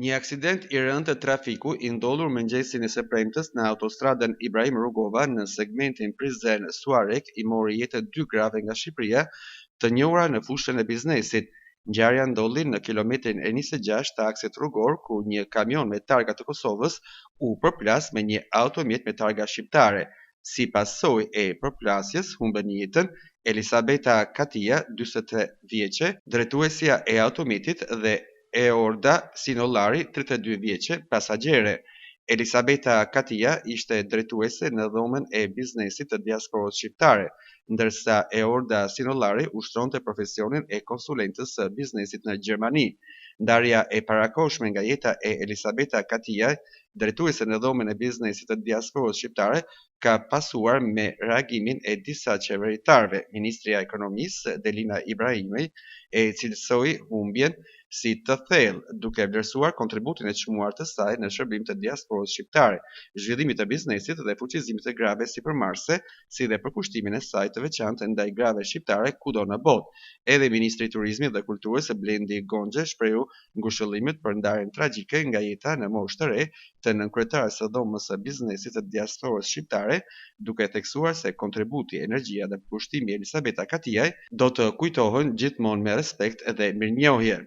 Një aksident i rëndë trafiku i ndodhur mëngjesin e së premtes në autostradën Ibrahim Rugova në segmentin Prizren-Suharekë i mori jetën dy grave nga Shqipëria të njohura në fushën e biznesit. Ngjarja ndodhi në kilometrin e 26 të aksit rrugor ku një kamion me targa të Kosovës u përplas me një automjet me targa shqiptare. Si pasojë e përplasjes humbën jetën Elisabeta Katia, 43 vjeçe, drejtuesja e automjetit dhe Eorda Sinollari, 32 vjeçe, pasagjere. Elisabeta Katia ishte drejtuese në dhomën e biznesit të diasporës shqiptare, ndërsa Eorda Sinollari ushtronte profesionin e konsulentës së biznesit në Gjermani. Ndarja e parakohshme nga jeta e Elisabeta Katia, drejtuese në dhomën e biznesit të diasporës shqiptare, ka pasuar me reagimin e disa qeveritarëve. Ministrja e Ekonomisë, Delina Ibrahimaj, e cilësoi humbjen si të thellë, duke vlerësuar kontributin e çmuar të saj në shërbim të diasporës shqiptare, zhvillimit të biznesit dhe fuqizimit të grave sipërmarrëse, si dhe përkushtimin e saj të veçantë ndaj grave shqiptare kudo në botë. Edhe ministri i Turizmit dhe Kulturës Blendi Gonxhe shprehu ngushëllimet për ndarjen tragjike nga jeta në moshë të re të nënkryetares së Dhomës së Biznesit të Diasporës Shqiptare, duke theksuar se kontributi, energjia dhe përkushtimi i Elisabeta Katiaj do të kujtohen gjithmonë me respekt dhe mirënjohje.